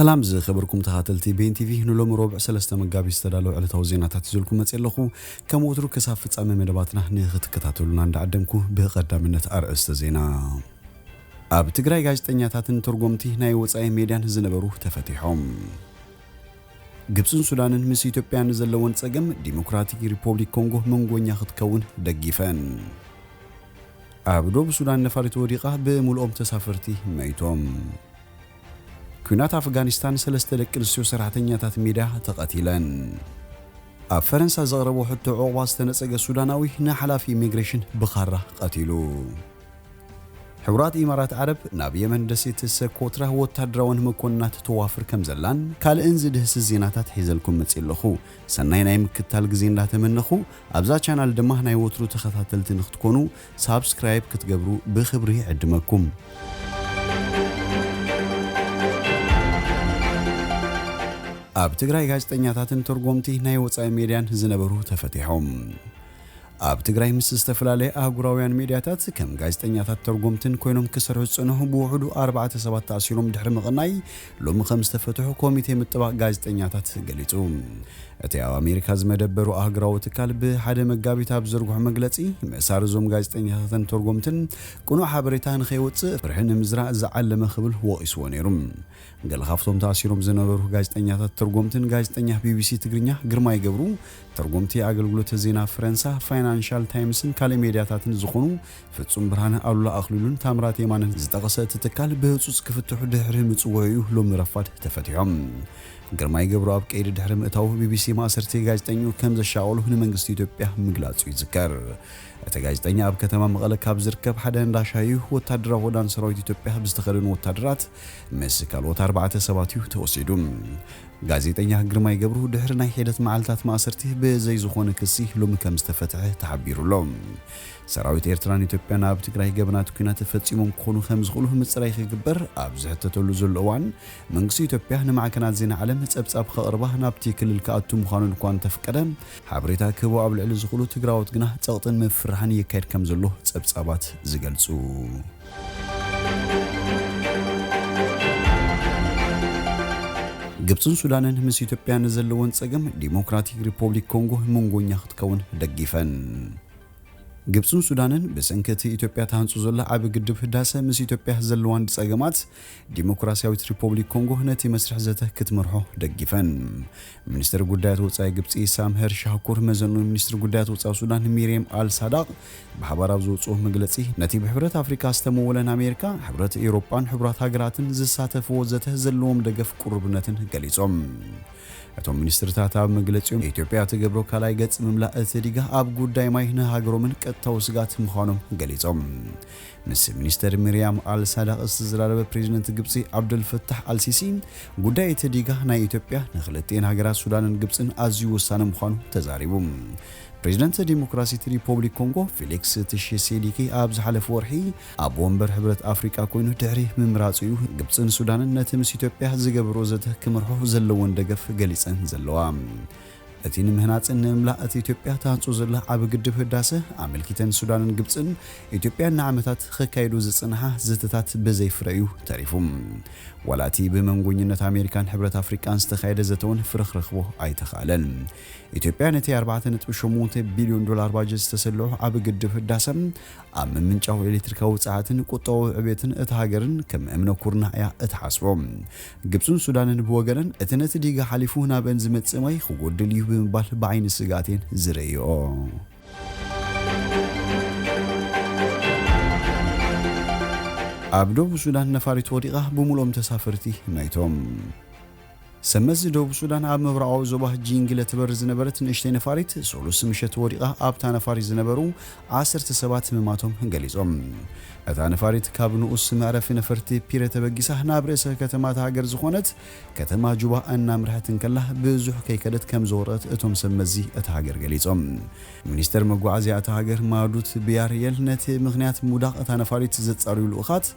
ሰላም ዝኸበርኩም ተኸታተልቲ ቤን ቲቪ፣ ንሎሚ ረቡዕ ሰለስተ መጋቢት ዝተዳለዉ ዕለታዊ ዜናታት ሒዘልኩም መፅእ ኣለኹ። ከም ወትሩ ክሳብ ፍጻመ መደባትና ንኽትከታተሉና እንዳዓደምኩ፣ ብቐዳምነት ኣርእስተ ዜና። ኣብ ትግራይ ጋዜጠኛታትን ተርጎምቲ ናይ ወጻኢ ሜድያን ዝነበሩ ተፈቲሖም። ግብጽን ሱዳንን ምስ ኢትዮጵያ ንዘለወን ጸገም ዲሞክራቲክ ሪፖብሊክ ኮንጎ መንጎኛ ክትከውን ደጊፈን። ኣብ ደቡብ ሱዳን ነፋሪት ወዲቓ ብምልኦም ተሳፈርቲ መይቶም። ኲናት ኣፍጋኒስታን ሰለስተ ደቂ ኣንስትዮ ሰራሕተኛታት ሚድያ ተቐቲለን። ኣብ ፈረንሳ ዘቕረቦ ሕቶ ዑቕባ ዝተነጸገ ሱዳናዊ ንሓላፊ ኢሚግሬሽን ብኻራ ቀቲሉ። ሕቡራት ኢማራት ዓረብ ናብ የመን ደሴት ሰኮትራ ወታደራውን መኮንናት ተዋፍር ከም ዘላን ካልእን ዝድህስስ ዜናታት ሒዘልኩም መጽእ ኣለኹ። ሰናይ ናይ ምክትታል ግዜ እንዳተመነኹ፣ ኣብዛ ቻናል ድማ ናይ ወትሩ ተኸታተልቲ ንክትኮኑ ሳብስክራይብ ክትገብሩ ብኽብሪ ይዕድመኩም። ኣብ ትግራይ ጋዜጠኛታትን ተርጎምቲ ናይ ወጻኢ ሜድያን ዝነበሩ ተፈቲሖም። ኣብ ትግራይ ምስ ዝተፈላለየ ኣህጉራውያን ሜድያታት ከም ጋዜጠኛታት ተርጎምትን ኮይኖም ክሰርሑ ዝጸንሑ ብውሕዱ ኣርባዕተ ሰባት ተኣሲሮም ድሕሪ ምቕናይ ሎሚ ከም ዝተፈትሑ ኮሚቴ ምጥባቕ ጋዜጠኛታት ገሊጹ። እቲ ኣብ ኣሜሪካ ዝመደበሩ ኣህጉራዊ ትካል ብሓደ መጋቢት ኣብ ዘርግሖ መግለጺ፣ ምእሳር እዞም ጋዜጠኛታትን ተርጎምትን ቅኑዕ ሓበሬታ ንኸይወጽእ ፍርሒ ንምዝራእ ዝዓለመ ክብል ወቒስዎ ነይሩ። ገለ ካብቶም ተኣሲሮም ዝነበሩ ጋዜጠኛታት ተርጎምትን ጋዜጠኛ ቢቢሲ ትግርኛ ግርማይ ገብሩ፣ ተርጎምቲ ኣገልግሎት ዜና ፈረንሳ፣ ፋይናንሻል ታይምስን ካልእ ሜድያታትን ዝኾኑ ፍጹም ብርሃነ፣ ኣሉላ ኣኽሊሉን ታምራት የማነን ዝጠቐሰ እቲ ትካል ብህጹጽ ክፍትሑ ድሕሪ ምጽውዑ እዩ ሎሚ ረፋድ ተፈቲሖም። ግርማይ ገብሩ ኣብ ቀይዲ ድሕሪ ምእታዉ ቢቢሲ ማእሰርቲ ጋዜጠኝኡ ከም ዘሻቐሉ ንመንግስቲ ኢትዮጵያ ምግላጹ ይዝከር። እቲ ጋዜጠኛ ኣብ ከተማ መቐለ ካብ ዝርከብ ሓደ እንዳ ሻሂ ወታደራዊ ክዳን ሰራዊት ኢትዮጵያ ብዝተኸደኑ ወታደራት ምስ ካልኦት ኣርባዕተ ሰባት እዩ ተወሲዱ። ጋዜጠኛ ግርማይ ገብሩ ድሕሪ ናይ ሒደት መዓልታት ማእሰርቲ ብዘይ ዝኾነ ክሲ ሎሚ ከም ዝተፈትሐ ተሓቢሩ ኣሎ። ሰራዊት ኤርትራን ኢትዮጵያን ኣብ ትግራይ ገበናት ኲናት ፈጺሞም ክኾኑ ከም ዝኽእሉ ምጽራይ ክግበር ኣብ ዝሕተተሉ ዘሎ እዋን፣ መንግስቲ ኢትዮጵያ ንማዕከናት ዜና ዓለም ጸብጻብ ከቕርባ ናብቲ ክልል ክኣቱ ምዃኑ እኳ እንተፍቀደ፣ ሓበሬታ ክህቡ ኣብ ልዕሊ ዝኽእሉ ትግራዎት ግና ጸቕጥን ምፍርራሕን የካይድ ከም ዘሎ ጸብጻባት ዝገልጹ። ግብጽን ሱዳንን ምስ ኢትዮጵያ ንዘለወን ጸገም ዲሞክራቲክ ሪፖብሊክ ኮንጎ መንጎኛ ክትከውን ደጊፈን። ግብጽን ሱዳንን ብሰንኪ እቲ ኢትዮጵያ ትሃንጾ ዘላ ዓቢ ግድብ ህዳሰ ምስ ኢትዮጵያ ዘለዋን ጸገማት ዲሞክራሲያዊት ሪፖብሊክ ኮንጎ ነቲ መስርሕ ዘተ ክትመርሖ ደጊፈን። ሚኒስትር ጉዳያት ወጻኢ ግብጺ ሳምሀር ሻኩር መዘኑ ሚኒስትር ጉዳያት ወጻኢ ሱዳን ሚርየም ኣል ሳዳቅ ብሓባር ኣብ ዘውጽኦ መግለጺ፣ ነቲ ብሕብረት ኣፍሪካ ዝተመወለን ኣሜሪካ፣ ሕብረት ኤውሮጳን ሕቡራት ሃገራትን ዝሳተፍዎ ዘተ ዘለዎም ደገፍ ቅሩብነትን ገሊጾም። እቶም ሚኒስትርታት ኣብ መግለጺኦም፣ ኢትዮጵያ ትገብሮ ካልኣይ ገጽ ምምላእ እቲ ዲጋ ኣብ ጉዳይ ማይ ንሃገሮምን ቀጥታዊ ስጋት ምዃኖም ገሊጾም። ምስ ሚኒስተር ሚርያም ኣል ሳዳቅ ዝተዘራረበ ፕሬዚደንት ግብጺ ዓብደል ፈታሕ ኣል ሲሲ፣ ጉዳይ እቲ ዲጋ ናይ ኢትዮጵያ ንክልቲኤን ሃገራት ሱዳንን ግብጽን ኣዝዩ ወሳኒ ምዃኑ ተዛሪቡ። ፕሬዚደንት ዲሞክራሲት ሪፖብሊክ ኮንጎ ፊሊክስ ትሺሴዲኪ ኣብ ዝሓለፈ ወርሒ ኣብ ወንበር ሕብረት ኣፍሪቃ ኮይኑ ድሕሪ ምምራጹ እዩ ግብጽን ሱዳንን ነቲ ምስ ኢትዮጵያ ዝገብሮ ዘተ ክመርሖ ዘለወን ደገፍ ገሊጸን ዘለዋ። እቲ ንምህናጽን ንምምላእ እቲ ኢትዮጵያ ትሃንጾ ዘላ ዓቢ ግድብ ህዳሰ ኣመልኪተን ሱዳንን ግብጽን ኢትዮጵያን ንዓመታት ክካየዱ ዝጽንሓ ዘተታት ብዘይ ፍረ እዩ ተሪፉ። ዋላ እቲ ብመንጎኝነት ኣሜሪካን ሕብረት ኣፍሪቃን ዝተኻየደ ዘተ እውን ፍረ ክረኽቦ ኣይተኻእለን። ኢትዮጵያ ነቲ ኣርባዕተ ነጥቢ ሸሞንተ ቢልዮን ዶላር ባጀት ዝተሰልዖ ዓቢ ግድብ ህዳሰ ኣብ ምምንጫው ኤሌክትሪካዊ ጸዓትን ቁጠባዊ ዕቤትን እታ ሃገርን ከም እምነ ኩርናዕ እያ እትሓስቦ። ግብጽን ሱዳንን ብወገነን እቲ ነቲ ዲጋ ሓሊፉ ናበን ዝመጽእ ማይ ክጎድል እዩ ብምባል ብዓይኒ ስግኣት እየን ዝርእይኦ። ኣብ ደቡብ ሱዳን ነፋሪት ወዲቓ ብምልኦም ተሳፈርቲ መይቶም። ሰመዚ ደቡብ ሱዳን ኣብ ምብራቓዊ ዞባ ጂንግለ ትበር ዝነበረት ንእሽተይ ነፋሪት ሰሉስ ምሸት ወዲቓ ኣብታ ነፋሪት ዝነበሩ ዓሰርተ ሰባት ምማቶም ገሊጾም። እታ ነፋሪት ካብ ንኡስ መዕረፊ ነፈርቲ ፒረ ተበጊሳ ናብ ርእሰ ከተማ እታ ሃገር ዝኾነት ከተማ ጁባ እናምርሐት እንከላ ብዙሕ ከይከደት ከም ዝወረቐት እቶም ሰመዚ እታ ሃገር ገሊጾም። ሚኒስተር መጓዓዝያ እታ ሃገር ማዱት ቢያርየል ነቲ ምኽንያት ምውዳቕ እታ ነፋሪት ዘጻርዩ ልኡኻት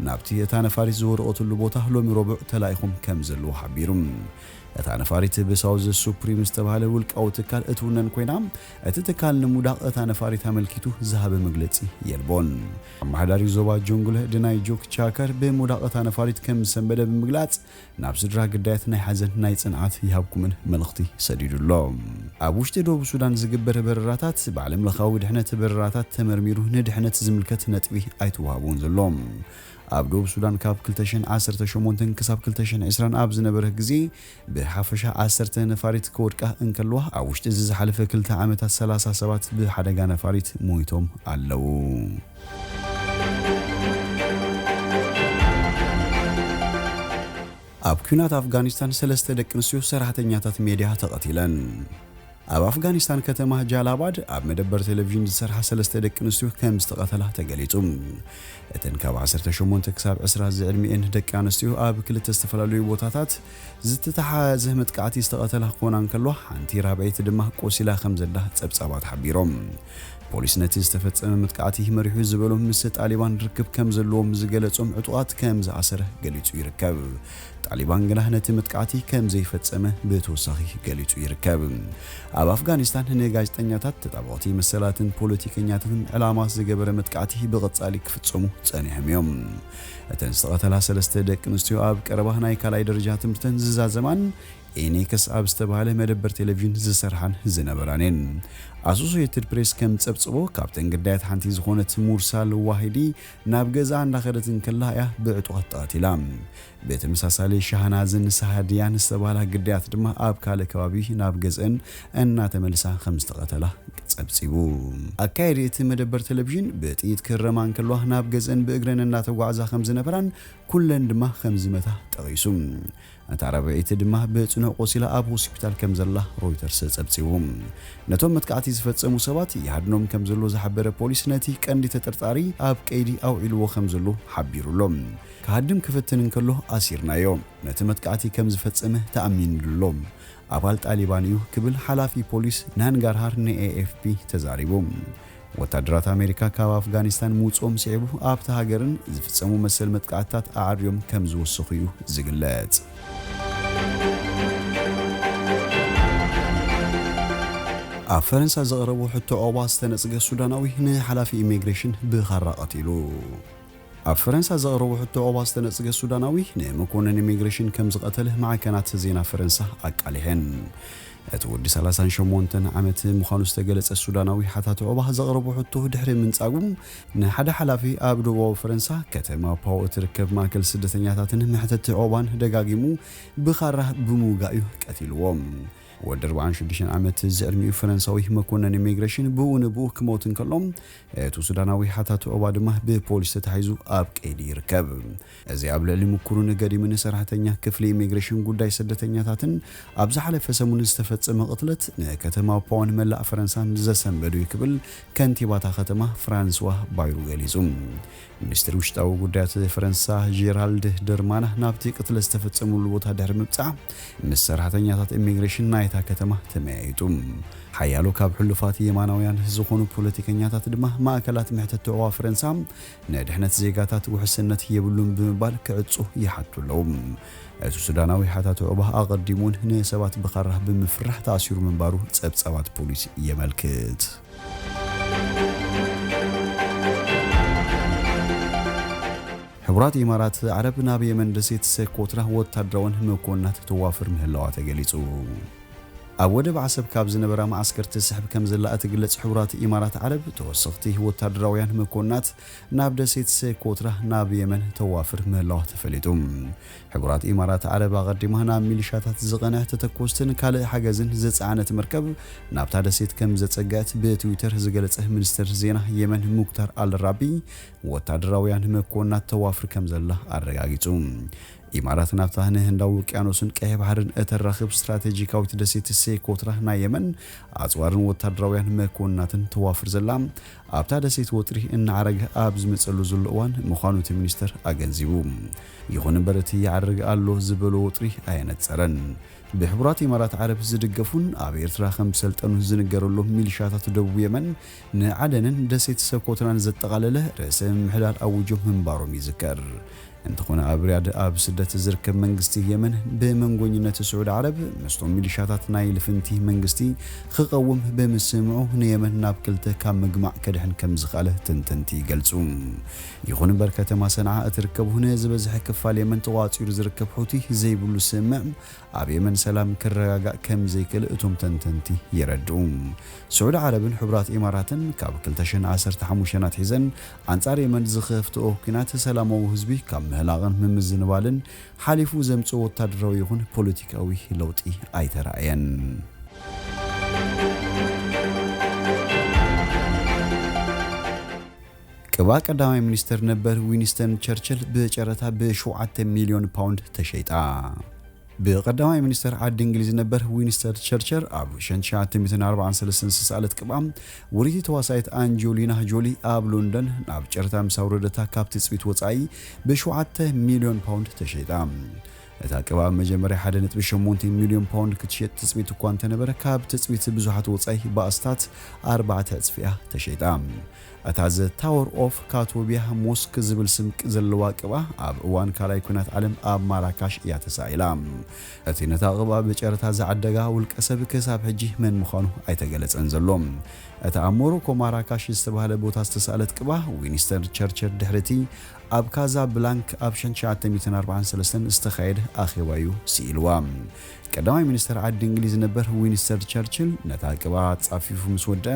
ናብቲ እታ ነፋሪት ዝወደቐትሉ ቦታ ሎሚ ረቡዕ ተላኢኹም ከም ዘለዉ ሓቢሩ። እታ ነፋሪት ብሳውዝ ሱፕሪም ዝተባህለ ውልቃዊ ትካል እትውነን ኮይና፣ እቲ ትካል ንምውዳቕ እታ ነፋሪት ኣመልኪቱ ዝሃበ መግለጺ የልቦን። ኣመሓዳሪ ዞባ ጆንግለ ድናይ ጆክ ቻከር ብምውዳቕ እታ ነፋሪት ከም ዝሰንበደ ብምግላጽ፣ ናብ ስድራ ግዳያት ናይ ሓዘን ናይ ጽንዓት ይሃብኩምን መልእኽቲ ሰዲዱ ኣሎ። ኣብ ውሽጢ ደቡብ ሱዳን ዝግበር በረራታት ብዓለም ለኻዊ ድሕነት በረራታት ተመርሚሩ ንድሕነት ዝምልከት ነጥቢ ኣይተዋህቦን ዘሎ። ኣብ ደቡብ ሱዳን ካብ ክልተ ሽሕን ዓሰርተ ሸሞንተን ክሳብ ክልተ ሽሕን ዕስራን ኣብ ዝነበረ ግዜ ብሓፈሻ ዓሰርተ ነፋሪት ክወድቃ እንከለዋ፣ ኣብ ውሽጢ እዚ ዝሓለፈ ክልተ ዓመታት ሰላሳ ሰባት ብሓደጋ ነፋሪት ሞይቶም ኣለዉ። ኣብ ኲናት ኣፍጋኒስታን ሰለስተ ደቂ ኣንስትዮ ሰራሕተኛታት ሜድያ ተቐቲለን። ኣብ ኣፍጋኒስታን ከተማ ጃላባድ ኣብ መደበር ቴሌቪዥን ዝሰርሓ ሰለስተ ደቂ ኣንስትዮ ከም ዝተቐተላ ተገሊጹ። እተን ካብ ዓሰርተ ሸሞንተ ክሳብ ዕስራ ዝዕድሚኤን ደቂ ኣንስትዮ ኣብ ክልተ ዝተፈላለዩ ቦታታት ዝተተሓዘ መጥቃዕቲ ዝተቐተላ ክኾና እንከለዋ፣ ሓንቲ ራብዐይቲ ድማ ቆሲላ ከም ዘላ ጸብጻባት ሓቢሮም። ፖሊስ ነቲ ዝተፈጸመ መጥቃዕቲ መሪሑ ዝበሎም ምስ ጣሊባን ርክብ ከም ዘለዎም ዝገለጾም ዕጡቓት ከም ዝኣሰረ ገሊጹ ይርከብ። ጣሊባን ግና ነቲ መጥቃዕቲ ከም ዘይፈጸመ ብተወሳኺ ገሊጹ ይርከብ። ኣብ ኣፍጋኒስታን ንጋዜጠኛታት፣ ተጣበቕቲ መሰላትን ፖለቲከኛታትን ዕላማ ዝገበረ መጥቃዕቲ ብቐጻሊ ክፍጸሙ ጸኒሖም እዮም። እተን ዝተቐተላ ሰለስተ ደቂ ኣንስትዮ ኣብ ቀረባ ናይ ካልኣይ ደረጃ ትምህርተን ዝዛዘማን ኤኔክስ ኣብ ዝተባህለ መደበር ቴሌቪዥን ዝሰርሓን ዝነበራን እየን። ኣሶሲየትድ ፕሬስ ከም ጸብጽቦ፣ ካብተን ግዳያት ሓንቲ ዝኾነት ሙርሳል ዋሂዲ ናብ ገዛኣ እንዳኸደት እንከላ እያ ብዕጡቓት ተቐቲላ። ብተመሳሳሊ፣ ሻህናዝን ሳህድያን ዝተባህላ ግዳያት ድማ ኣብ ካልእ ከባቢ ናብ ገዝአን እናተመልሳ ከም ዝተቐተላ ጸብጺቡ። ኣካየዲ እቲ መደበር ቴሌቪዥን ብጥይት ክህረማ እንከለዋ ናብ ገዝአን ብእግረን እናተጓዕዛ ከም ዝነበራን ኩለን ድማ ከም ዝመታ ጠቒሱ። እታ ራብዐይቲ ድማ ብጽኑዕ ቆሲላ ኣብ ሆስፒታል ከም ዘላ ሮይተርስ ጸብጺቡ። ነቶም መጥቃዕቲ ዝፈጸሙ ሰባት ይሃድኖም ከም ዘሎ ዝሓበረ ፖሊስ፣ ነቲ ቀንዲ ተጠርጣሪ ኣብ ቀይዲ ኣውዒልዎ ከም ዘሎ ሓቢሩ ኣሎ። ክሃድም ክፍትን እንከሎ ኣሲርናዮ። ነቲ መጥቃዕቲ ከም ዝፈጸመ ተኣሚንሉ ኣሎ። ኣባል ጣሊባን እዩ ክብል ሓላፊ ፖሊስ ናንጋርሃር ንኤኤፍፒ ተዛሪቡ። ወታደራት ኣሜሪካ ካብ ኣፍጋኒስታን ምውጽኦም ስዒቡ ኣብታ ሃገርን ዝፍጸሙ መሰል መጥቃዕትታት ኣዐርዮም ከም ዝወሰኹ እዩ ዝግለጽ። ኣብ ፈረንሳ ዘቕረቦ ሕቶ ዑቕባ ዝተነጽገ ሱዳናዊ ንሓላፊ ኢሚግሬሽን ብኻራ ቀቲሉ። ኣብ ፈረንሳ ዘቕረቦ ሕቶ ዑቕባ ዝተነጽገ ሱዳናዊ ንመኮነን ኢሚግሬሽን ከም ዝቐተለ ማዕከናት ዜና ፈረንሳ ኣቃሊሐን። እቲ ወዲ ሰላሳን ሸሞንተን ዓመት ምዃኑ ዝተገለጸ ሱዳናዊ ሓታቲ ዑቕባ ዘቕረቦ ሕቶ ድሕሪ ምንጻጉ፣ ንሓደ ሓላፊ ኣብ ደቡባዊ ፈረንሳ ከተማ ፓው እትርከብ ማእከል ስደተኛታትን መሕተቲ ዑቕባን ደጋጊሙ ብኻራ ብምውጋእ እዩ ቀቲልዎ። ወዲ ኣርባዓን ሽዱሽተን ዓመት ዝዕድሚኡ ፈረንሳዊ መኮነን ኢሚግሬሽን ብኡ ንብኡ ክሞት እንከሎ፣ እቲ ሱዳናዊ ሓታቲ ዑቕባ ድማ ብፖሊስ ተታሒዙ ኣብ ቀይዲ ይርከብ። እዚ ኣብ ልዕሊ ምኩሩን ገዲምን ሰራሕተኛ ክፍሊ ኢሚግሬሽን ጉዳይ ስደተኛታትን ኣብ ዝሓለፈ ሰሙን ዝተፈጸመ ቅትለት ንከተማ ፓውን መላእ ፈረንሳን ዘሰንበዱ እዩ ክብል ከንቲባታ ከተማ ፍራንስዋ ባይሩ ገሊጹ። ሚኒስትሪ ውሽጣዊ ጉዳያት ፈረንሳ ጄራልድ ደርማና ናብቲ ቅትለት ዝተፈጸመሉ ቦታ ድሕሪ ምብጻሕ ምስ ሰራሕተኛታት ኢሚግሬሽን ናይታ ከተማ ተመያይጡ። ሓያሎ ካብ ሕሉፋት የማናውያን ዝኾኑ ፖለቲከኛታት ድማ ማእከላት መሕተቲ ዑቕባ ፈረንሳ ንድሕነት ዜጋታት ውሕስነት የብሉን ብምባል ክዕጹ ይሓቱ ኣለዉ። እቲ ሱዳናዊ ሓታቲ ዑቕባ ኣቐዲሙ እውን ንሰባት ብኻራ ብምፍራሕ ተኣሲሩ ምንባሩ ጸብጻባት ፖሊስ የመልክት። ሕቡራት ኢማራት ዓረብ ናብ የመን ደሴት ሰኮትራ ወታደራውን መኮንናት ተዋፍር ምህላዋ ተገሊጹ። ኣብ ወደብ ዓሰብ ካብ ዝነበራ መዓስከር ትስሕብ ከም ዘላ እትግለጽ ሕቡራት ኢማራት ዓረብ፣ ተወሰኽቲ ወታደራውያን መኮንናት ናብ ደሴት ሰኮትራ ናብ የመን ተዋፍር ምህላዋ ተፈሊጡ። ሕቡራት ኢማራት ዓረብ ኣቐዲማ ናብ ሚሊሻታት ዝቐንዐ ተተኮስትን ካልእ ሓገዝን ዝጸዓነት መርከብ ናብታ ደሴት ከም ዘጸግዐት ብትዊተር ዝገለጸ ሚኒስትር ዜና የመን ሙክታር ኣልራቢ፣ ወታደራውያን መኮንናት ተዋፍር ከም ዘላ ኣረጋጊጹ። ኢማራት ናብታ ንህንዳዊ ውቅያኖስን ቀይሕ ባሕርን እተራኽብ ስትራቴጂካዊት ደሴት ሴኮትራ ናይ የመን ኣጽዋርን ወታደራውያን መኮንናትን ተዋፍር ዘላ፣ ኣብታ ደሴት ወጥሪ እናዓረገ ኣብ ዝመጸሉ ዘሎ እዋን ምዃኑ እቲ ሚኒስተር ኣገንዚቡ። ይኹን እምበር እቲ ይዓርግ ኣሎ ዝበሎ ወጥሪ ኣየነጸረን። ብሕቡራት ኢማራት ዓረብ ዝድገፉን ኣብ ኤርትራ ከም ዝሰልጠኑ ዝንገረሎም ሚሊሻታት ደቡብ የመን ንዓደንን ደሴት ሰኮትራን ዘጠቓለለ ርእሰ ምምሕዳር ኣውጆም ምንባሮም ይዝከር። እንተኾነ ኣብ ሪያድ ኣብ ስደት ዝርከብ መንግስቲ የመን ብመንጎኝነት ስዑዲ ዓረብ ምስቶም ሚሊሻታት ናይ ልፍንቲ መንግስቲ ክቐውም ብምስምዑ ንየመን ናብ ክልተ ካብ ምግማዕ ከድሕን ከም ዝኽኣለ ተንተንቲ ይገልጹ። ይኹን እምበር ከተማ ሰንዓ እትርከቡ ንዝበዝሐ ክፋል የመን ተቋጺሩ ዝርከብ ሑቲ ዘይብሉ ስምምዕ ኣብ የመን ሰላም ክረጋጋእ ከም ዘይክእል እቶም ተንተንቲ የረድኡ። ስዑዲ ዓረብን ሕቡራት ኢማራትን ካብ ክልተ ሽሕን ዓሰርተ ሓሙሽተን ኣትሒዘን ኣንጻር የመን ዝኸፍትኦ ኲናት ሰላማዊ ህዝቢ ካብ ምህላቕን ምምዝንባልን ሓሊፉ ዘምጽኦ ወታደራዊ ይኹን ፖለቲካዊ ለውጢ ኣይተራእየን። ቅብኣ ቀዳማይ ሚኒስተር ነበር ዊንስተን ቸርችል ብጨረታ ብ7 ሚልዮን ፓውንድ ተሸይጣ። ብቀዳማይ ሚኒስተር ዓዲ እንግሊዝ ነበር ዊንስተን ቸርችል ኣብ ሸንትሽዓተ ሚእትን ኣርባዓን ሰለስተን ዝተሳእለት ቅብኣ ውርይቲ ተዋሳኢት ኣንጆሊና ጆሊ ኣብ ሎንደን ናብ ጨረታ ምስ ኣውረደታ ካብ ትጽቢት ወጻኢ ብ7 ሚልዮን ፓውንድ ተሸይጣ። እታ ቅብኣ መጀመርያ ሓደ ነጥቢ ሸሞንተ ሚልዮን ፓውንድ ክትሸጥ ትጽቢት እኳ እንተነበረ ካብ ትጽቢት ብዙሓት ወጻኢ ብኣስታት ኣርባዕተ ዕጽፊ እያ ተሸይጣ። እታ The Tower of Katobia Mosque ዝብል ስም ዘለዋ ቅብኣ ኣብ እዋን ካልኣይ ኲናት ዓለም ኣብ ማራካሽ እያ ተሳኢላ። እቲ ነታ ቅብኣ ብጨረታ ዝዓደጋ ውልቀ ሰብ ክሳብ ሕጂ መን ምዃኑ ኣይተገለጸን ዘሎ። እታ ኣብ ሞሮኮ ማራካሽ ዝተባህለ ቦታ ዝተሳእለት ቅብኣ ዊንስተን ቸርችል ድሕሪ እቲ ኣብ ካዛ ብላንክ ኣብ ሸንትሽዓተ ሚእትን ኣርባዓን ሰለስተን ዝተኻየደ ኣኼባ እዩ ስኢልዋ። ቀዳማይ ሚኒስተር ዓዲ እንግሊዝ ነበር ዊንስተን ቸርችል ነታ ቅብኣ ጻፊፉ ምስ ወደአ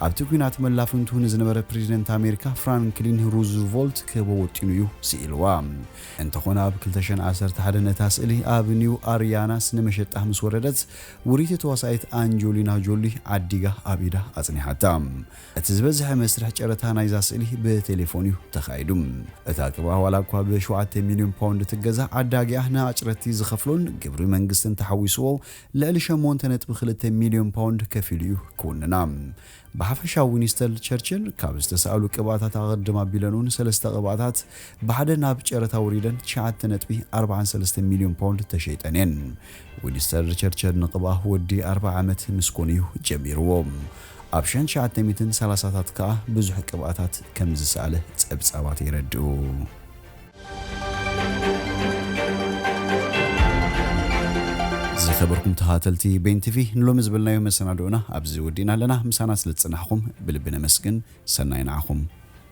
ኣብቲ ኲናት መላፍንቱ ንዝነበረ ፕሬዚደንት ኣሜሪካ ፍራንክሊን ሩዝቮልት ክህቦ ወጢኑ እዩ ስኢልዋ። እንተኾነ ኣብ ክልተ ሽሕን ዓሰርተ ሓደን ነታ ስእሊ ኣብ ኒው ኣርያናስ ንመሸጣ ምስ ወረደት ውርይቲ ተዋሳኢት ኣንጆሊና ጆሊ ዓዲጋ ኣብ ኢዳ ኣጽኒሓታ። እቲ ዝበዝሐ መስርሕ ጨረታ ናይዛ ስእሊ ብቴሌፎን እዩ ተኻይዱ። እታ ቅብኣ ዋላ እኳ ብ7 ሚልዮን ፓውንድ ትገዛእ ዓዳጊኣ ንኣጭረቲ ዝኸፍሎን ግብሪ መንግስትን ተሓዊስዎ ልዕሊ ሸሞንተ ነጥቢ ክልተ ሚልዮን ፓውንድ ከፊሉ እዩ ክውንና። ብሓፈሻ ዊንስተን ቸርችል ካብ ዝተሳእሉ ቅብኣታት ኣቐድም ኣቢለን እውን ሰለስተ ቅብኣታት ብሓደ ናብ ጨረታ ውሪደን ትሽዓተ ነጥቢ ኣርባዓን ሰለስተ ሚልዮን ፓውንድ ተሸይጠን እየን። ዊንስተን ቸርችል ንቅብኣ ወዲ ኣርብዓ ዓመት ምስ ኮነ እዩ ጀሚርዎ። ኣብ ሸንትሽዓተ ሚእትን ሰላሳታት ከኣ ብዙሕ ቅብኣታት ከም ዝሰኣለ ጸብጻባት የረድኡ። ዝኸበርኩም ተኸታተልቲ ቤን ቲቪ፣ ንሎሚ ዝበልናዮ መሰናድኦና ኣብዚ ወዲእና ኣለና። ምሳና ስለ ዝጸናሕኩም ብልቢ ነመስግን። ሰናይ ንዓኹም።